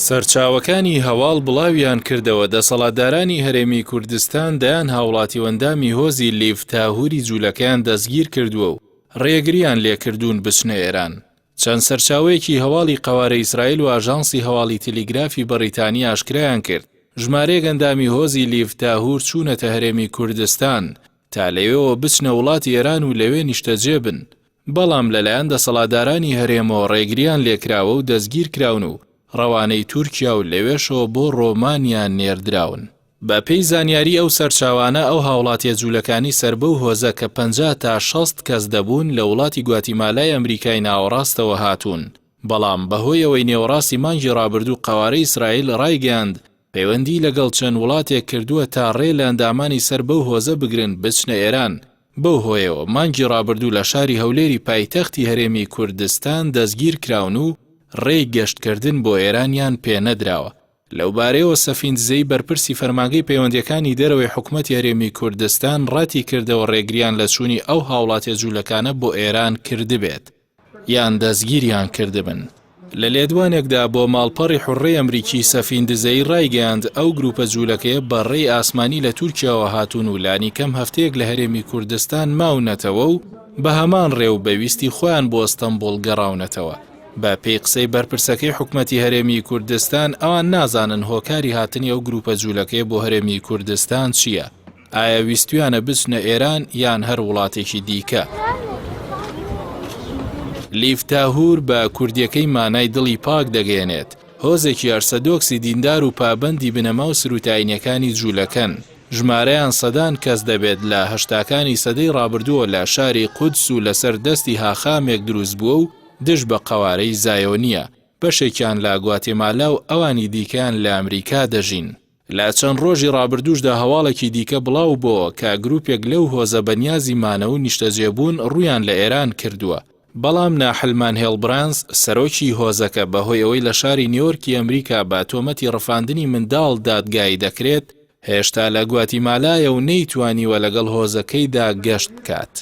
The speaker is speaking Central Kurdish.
سەرچاوەکانی هەواڵ بڵاویان کردەوە، دەسەڵاتدارانی هەرێمی کوردستان دەیان هاوڵاتی و ئەندامی هۆزی لیڤ تاهوری جولەکەیان دەستگیر کردووە و ڕێگریان لێکردوون بچنە ئێران. چەند سەرچاوەیەکی هەواڵی قەوارەی ئیسرائیل و ئاژانسی هەواڵی تلیگرافی بەڕیتانی ئاشکرایان کرد، ژمارەیەک ئەندامی هۆزی لیڤ تاهور چوونەتە هەرێمی کوردستان تا لەوێوە بچنە وڵاتی ئێران و لەوێ نیشتەجێ بن، بەڵام لەلایەن دەسەڵاتدارانی هەرێمەوە ڕێگرییان لێکراوە و دەستگیرکراون و ڕەوانەی تورکیا و لەوێشەوە بۆ ڕۆمانیا نێردراون. بە پێی زانیاری ئەو سەرچاوانە ئەو هاوڵاتیە جولەکانی سەر بەو هۆزە کە 50 تا 60 کەس دەبوون لە وڵاتی گواتیمالای ئەمریکای ناوەڕاستەوە هاتوون، بەڵام بەهۆی ئەوەی نێوەڕاستی مانگی ڕابردوو قەوارەی ئیسرائیل ڕایگەیاند پەیوەندی لەگەڵ چەند وڵاتێک کردووە تا ڕێ لە ئەندامانی سەر بەو هۆزە بگرن بچنە ئێران، بەو هۆیەوە مانگی ڕابردوو لە شاری هەولێری پایتەختی هەرێمی کوردستان دەستگیرکراون و ڕێی گەشتکردن بۆ ئێرانیان پێنەدراوە. لەوبارەیەوە سەفین دزەیی بەرپرسی فەرمانگەی پەیوەندییەکانی دەرەوەی حکومەتی هەرێمی کوردستان ڕەتیکردەوە ڕێگریان لە چوونی ئەو هاوڵاتیە جوولەکانە بۆ ئێران کردبێت یان دەستگیریان کردبن. لە لێدوانێکدا بۆ ماڵپەڕی حوڕەی ئەمریکی سەفین دزەیی ڕایگەیاند ئەو گروپە جوولەکەیە بە ڕێی ئاسمانی لە تورکیاوە هاتوون و لانیکەم هەفتەیەک لە هەرێمی کوردستان ماونەتەوە و بە هەمان ڕێ و بە ویستی خۆیان بۆ ئەستەنبوڵ گەڕاونەتەوە. بە پێی قسەی بەرپرسەکەی حکومەتی هەرێمی کوردستان، ئەوان نازانن هۆکاری هاتنی ئەو گروپە جوولەکەیە بۆ هەرێمی کوردستان چییە، ئایا ویستویانە بچنە ئێران یان هەر وڵاتێکی دیکە. لیڤ تاهور بە کوردییەکەی مانای دڵی پاک دەگەیەنێت، هۆزێکی ئەرسەدۆکسی دیندار و پابەندی بنەما و سروتە ئاینیەکانی جوولەکەن، ژمارەیان سەدان کەس دەبێت لە هەشتاکانی سەدەی ڕابردووە لە شاری قودس و لەسەر دەستی هاخامێک دروستبووە و دژ بە قەوارەی زایۆنییە، بەشێکیان لە گواتێمالا و ئەوانی دیکەیان لە ئەمریکا دەژین. لە چەند ڕۆژی ڕابردووشدا هەواڵێکی دیکە بڵاو بۆوە کە گروپێک لەو هۆزە بە نیازی مانەوە و نیشتەجێبوون ڕوویان لە ئێران کردووە، بەڵام ناحلمان هێڵبرانس سەرۆکی هۆزەکە بەهۆی ئەوەی لە شاری نیۆرکی ئەمریکا بە تۆمەتی ڕفاندنی منداڵ دادگایی دەکرێت، هێشتا لە گواتیمالایە و نەیتوانیوە لەگەڵ هۆزەکەیدا گەشت بکات.